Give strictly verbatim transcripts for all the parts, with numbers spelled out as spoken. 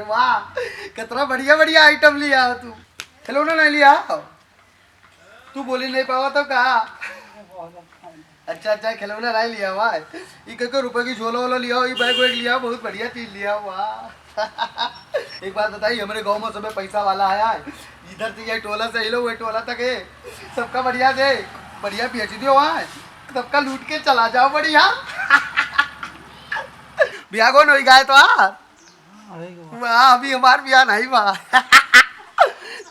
वाह, कितना बढ़िया बढ़िया आइटम लिया हो तू। खिलौना नहीं लिया हो? तू बोली नहीं पावा तो का? अच्छा अच्छा, खिलौना नहीं लिया हुआ है। ई कई रुपए की झोला वोला लिया हो, ई बैग वैग लिया हो, बहुत बढ़िया चीज लिया हुआ। एक बात बताई, हमरे गाँव में सबे पैसा वाला है। इधर से ये टोला से हिलो, वही टोला तक है, सबका बढ़िया से बढ़िया बेच दियो वहाँ, सबका लूट के चला जाओ बढ़िया। ब्याह कौन होई गाय तो आ? वाह, अभी हमार बियाह नहीं बा।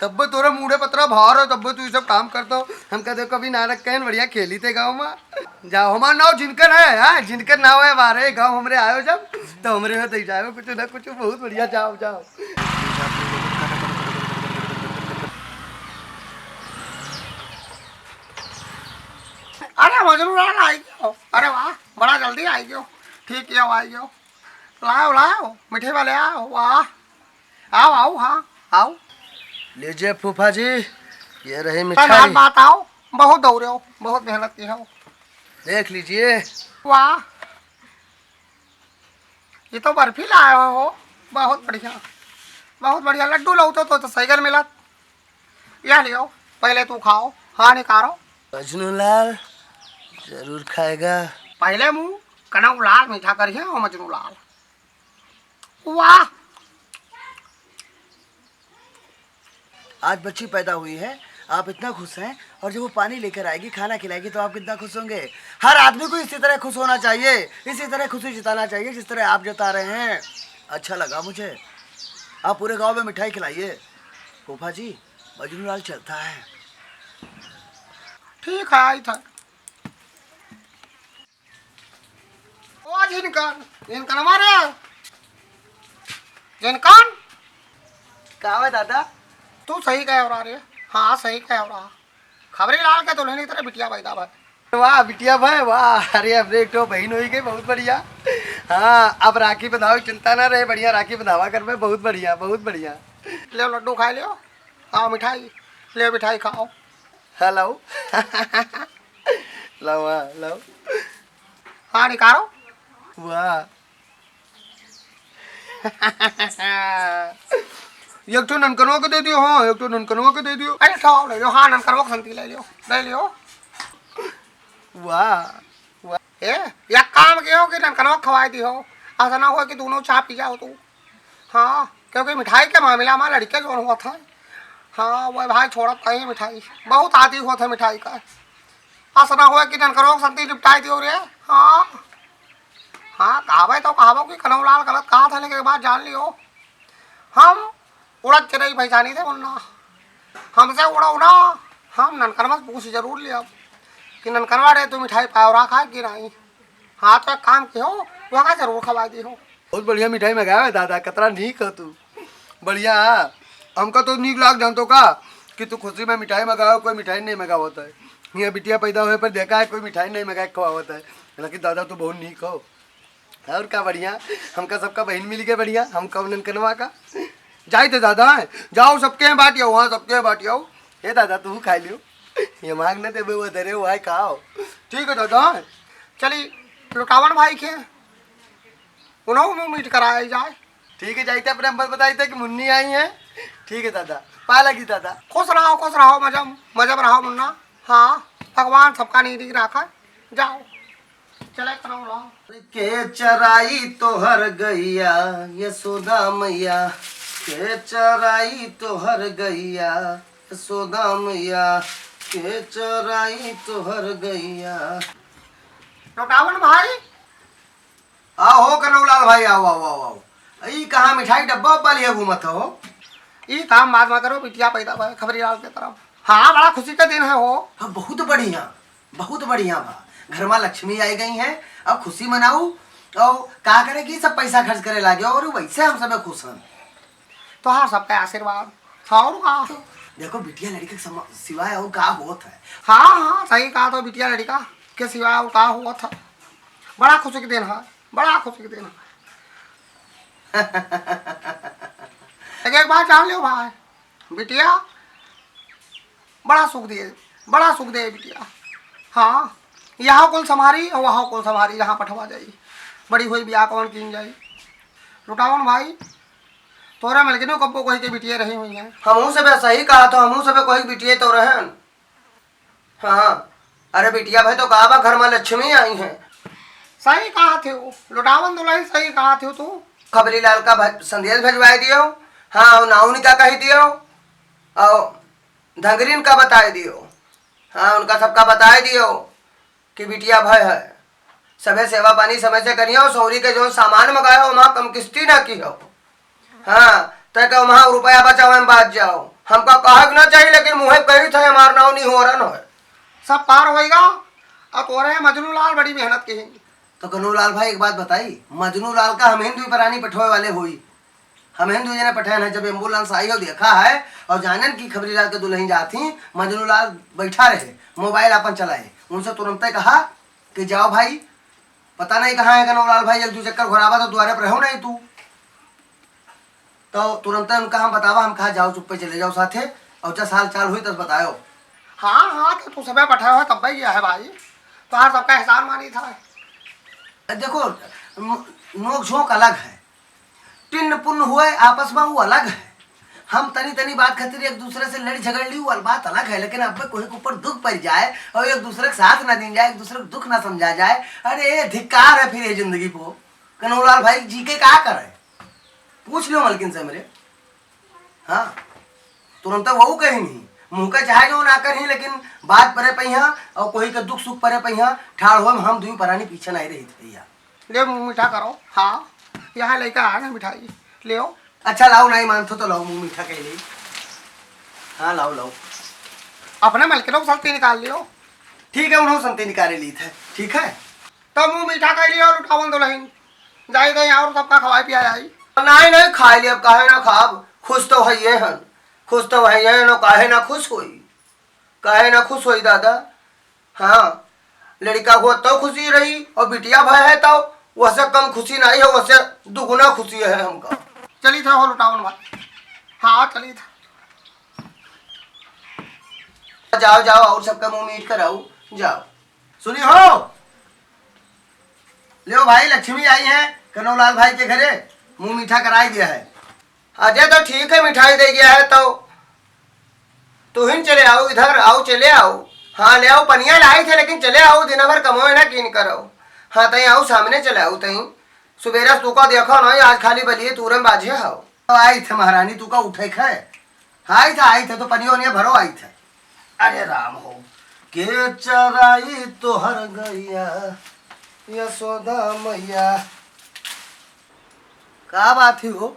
तब्बे तोरे मूड़े पतरा भार हो, तब्बे तू ई सब काम करतो। हमका देखो अभी नारक कहन बढ़िया खेली थे गाँव में। जाओ, हमार नाव जिनकर है, हाँ, जिनकर नाव है हमारे गाँव, हमरे आयो जब, तो हमरे में तो जाओ कुछ ना कुछ, बहुत बढ़िया, जाओ, जाओ। अरे मजनू लाल आई गयो, अरे वाह, बड़ा जल्दी आई गयो, ठीक है, आई गयो। लाओ, लाओ, मिठाई वाले आओ, वाह। आओ, आओ, हाँ, आओ। लीजिए फूफा जी, ये रही पर मिठाई। बात आओ, बहुत दौड़े हो, बहुत मेहनत की हो। देख लीजिए। वाह, ये तो बर्फी लाए हो, बहुत बढ़िया, बहुत बढ़िया। लड्डू लो तो, तो, तो साइकिल मिला। यह लियो, पहले तू खाओ। हाँ, निकारो। मजनू लाल जरूर खाएगा। पहले मुँह कनऊ लाल मीठा करिए, ओ मजनू लाल। वाह। आज बच्ची पैदा हुई है, आप इतना खुश हैं, और जब वो पानी लेकर आएगी, खाना खिलाएगी, तो आप कितना खुश होंगे। हर आदमी को इसी तरह खुश होना चाहिए, इसी तरह खुशी जताना चाहिए, जिस तरह आप जता रहे हैं। अच्छा लगा मुझे। आप पूरे गांव में मिठाई खिलाइए। फूफा जी, मजनू लाल चलता है। ठीक है, आई था। ओ जिनकन, जिनकन मारे। जिनकन। का हुआ दादा? तू सही कहे हो रहा रे। हाँ, सही कहे हो रहा। खबरी लाल के दुल्हन की तरह बिटिया पैदा भय। वाह, बिटिया भय, वाह। अरे, हमरे एक ठो बहिन होई गई, बहुत बढ़िया। हाँ, अब राखी बंधावे की चिंता ना रहे, बढ़िया राखी बंधावा करबे, बहुत बढ़िया, बहुत बढ़िया। ले लड्डू खाए लियो। हाँ, मिठाई। ले मिठाई खाओ। हेलो। लाओ, हाँ, लाओ। हाँ, निकालो। वाह। एक ठो ननकनवा के दे दियो, हाँ, एक ठो ननकनवा के दे दियो। अरे, खाओ, ले लो, हाँ, ननकनवा के संती ले लियो, ले लियो। वाह, वाह। ए, या काम के हो कि ननकनवा खवाए दी हो, ऐसा ना हो कि दोनों चाह पी जाओ तू। हाँ, क्योंकि मिठाई के मामला में लड़के जौन होत है, हाँ, वो भाई छोड़त नहीं मिठाई, बहुत आदी होत है मिठाई का। अस ना होए कि ननकरो के संती निपटाई दियो रे। हाँ, हाँ, कहावे तो कहावो कि कनऊ लाल गलत कहा था, लेकिन एक बात जान लियो, हम उड़द चिरई पहचानी थे मुन्ना, हमसे उड़ो ना, हम ननकनवा से पूछ जरूर लियो कि ननकनवा रे तू मिठाई पावरा खाए कि नहीं। हाँ, तो एक काम किहो, वहाँ जरूर खवाई दिहो। बहुत बढ़िया मिठाई मंगाया है दादा, कतरा नीक हो तू। बढ़िया है। हमका तो नीक लाग जानतो का कि तू खुशी में मिठाई मंगाओ, कोई मिठाई नहीं मंगावत है। यहाँ बिटिया पैदा होए पर देखा है कोई मिठाई नहीं मंगा के खवावत है। लेकिन दादा तू बहुत नीक हो। और का बढ़िया, हमका सबका बहिन मिल गए बढ़िया, हम कब ननकनवा का। जाई थे दादा, जाओ सबके यहाँ बांट आओ, हाँ सबके यहाँ बांट आओ। हे दादा तू खा लियो, ये मांग न देबे वो धरे हुआ है खाओ। ठीक है दादा, चली लुटावन भाई के उन्हों में मीट कराया जाए। ठीक है, जाइते अपने नंबर बताइते कि मुन्नी आई है। ठीक है दादा, पा लगी दादा। खुश रहो, खुश रहो, मजम, मजम रहो मुन्ना। हाँ, भगवान सबका नीक राखा। जाओ, चले करो रहो। के चराई तोहर गैया यशोदा मैया, के चराई तोहर गैया यशोदा मैया, के चराई तोहर गैया। लुटावन भाई, आओ हो कनौलाल भाई, आओ, आओ, आओ, आओ। ई कहाँ मिठाई डब्बा उब्बा लिए घूमत हो? ई काम बात मत करो, बिटिया पैदा भय खबरी लाल के तरफ। हाँ, बड़ा खुशी का दिन है हो। हाँ, बहुत बढ़िया, बहुत बढ़िया बा। घर में लक्ष्मी आई गई हैं, अब खुशी मनाऊ। और का करे कि सब पैसा खर्च करे लागे और वैसे हम सब खुश हैं। तोहार सबका आशीर्वाद। और का? देखो, बिटिया लड़का के सम-, सिवाय और का होत है? हाँ, हाँ, सही कहा तो, बिटिया लड़का के सिवाय और का होत है? बड़ा खुशी के दिन है, बड़ा खुशी के दिन है। एक, एक बात जान लियो भाई, बिटिया बड़ा सुख दिए, बड़ा सुख दे बिटिया। हाँ, यहाँ कुल संभारी और वहाँ कुल संभारी, जहाँ पठवा जाई, बड़ी हुई बियाह कौन कीन जाई। लुटावन भाई, तोरा मलकिनो कब्बो कोई के बिटिया रही हुई है। हमहू सबे सही कहा तो, हमहू सबे कोई के बिटिया तो रहन। हाँ, अरे बिटिया भाई तो का बा, घर में लक्ष्मी आई हैं। सही कहा थे वो, लुटावन दुलही सही कहा थे तू। खबरी लाल का भज-, संदेश भेजवाए दियो। हाँ, और नाउन का कही दियो, और धंगरीन का बताए दियो। हाँ, उनका सबका बताए दियो कि बिटिया भाई है, सबे सेवा पानी समय से करियो, सौरी के जो सामान मंगायो, वहाँ कम किस्ती ना कियो। हाँ, तय के वहाँ रुपया बचावे में बाज जाओ। हमका कहे के ना चाहिए, लेकिन मुँहे कही थे, हमार नाव नहीं हो रहा है। सब पार होएगा, और तोरे मजनू लाल बड़ी मेहनत की। तो कन्नू लाल भाई, एक बात बताई, मजनू लाल का हम हिंदू परानी पठवे वाले होई, हम हिंदू जने पठाए हैं। जब एम्बुलेंस आई हो देखा है और जानन की खबरी लाल के दुलही जात ही, मजनू लाल बैठा रहे, मोबाइल अपन चलाए, उनसे तुरंते कहा कि जाओ भाई, पता नहीं कहाँ है कन्नू लाल भाई, एक दू चक्कर घुरावा तो द्वारे पर रहो नहीं तू। तो तुरंते उनका हम बतावा, हम कहा जाओ चुप्पे चले जाओ साथे, और जस हाल चाल हुई तस बतायो। हाँ, हाँ, तो तू सबे पठाए हो तब गया है भाई, तोहार सबका एहसान मानी था। देखो, म-, नोक झोंक अलग है, टिन्न पुन्न हुए आपस में वो अलग है। हम तनी तनी बात खातिर एक दूसरे से लड़ झगड़ ली, वो बात अलग है, लेकिन अब कोई के ऊपर दुख पड़ जाए और एक दूसरे के साथ ना दीन जाए, एक दूसरे के दुख ना समझा जाए, अरे ये धिक्कार है फिर ये जिंदगी को। कन्नू लाल भाई जी के का करे, पूछ लियो मलकिन से मेरे। हाँ, तुरंत वहू कही नहीं, मुँह का चाहे जो ना करी, लेकिन बात परे पहिया और कोई के दुख सुख परे पहिया, ठाड़ हो हम दुई परानी पीछे नहीं रही थे भैया। ले मुँह मीठा करो। हाँ, यहाँ लेकर आ ना मिठाई, ले आओ। अच्छा लाओ, नहीं मानतो तो लाओ, मुँह मीठा कह ले। हाँ लाओ लाओ। अपने मलकिनों को संती निकाल लियो। ठीक है, उन्हों संती निकाले ली थे, ठीक है। तब मुँह मीठा कह लियो, लुटावन दुलहिन। जाई दे और सबका खवाई पिया जाई। नहीं नहीं, खाई लियो, अब काहे ना खाब, खुश तो है ये हन, खुश तो है ये हन, काहे ना खुश होई, काहे ना खुश होई दादा। हाँ, लड़का हो तो खुशी रही और बिटिया भाई है तो वैसे कम खुशी नहीं है, वैसे दुगुना खुशी है हमका। चली था हो लुटावन भाई। हाँ, चली था। जाओ जाओ, और सबका मुँह मीठ कराओ, जाओ। सुनी हो, लियो भाई, लक्ष्मी आई है कन्नू लाल भाई के घरे, मुँह मीठा कराई दिया है। अजय तो ठीक है, मिठाई दे गया है तो तुहिन चले आओ, इधर आओ, चले आओ। हाँ ले आओ, पनिया लाई थे लेकिन चले आओ, दिन भर कमोए ना कीन करो। हाँ तई आओ, सामने चले आओ तई। सुबेरा से तुका देखो ना, आज खाली बलिए तूरम बाजे हो। आई थे महारानी, तुका उठे खे। आई थे, आई थे तो पनियो नहीं भरो आई थे। अरे राम हो, के चराई तोहर गैया यशोदा मैया। का बात ही हो?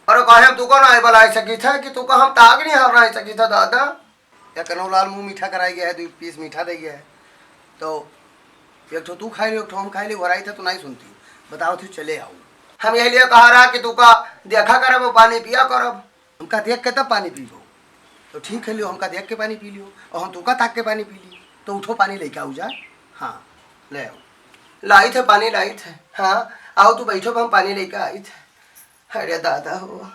अरे काहे हम तुका ना बलाई सकी था कि तुका हम ताक नहीं हर नहीं सकी था दादा। या कन्नू लाल मुँह मीठा कराई गया है, दो पीस मीठा दे गया है, तो एक ठो तू खाई लियो, एक ठो हम खाई लियो, वराई था तो नहीं सुनती। बताओ तू चले आओ। हम यही लिए कहा रहा कि तुका देखा करब, पानी पिया करब। हमका देख के तब पानी पीबो। तो ठीक है लियो, हमका देख के पानी पी लियो, और हम तुका ताक के पानी पी लियो। तो उठो पानी लेके आओ जा। हाँ, ले आओ। लाई थे पानी, लाई थे। हाँ, आओ तू बैठो, हम पानी लेके आई थे। अरे दादा हो।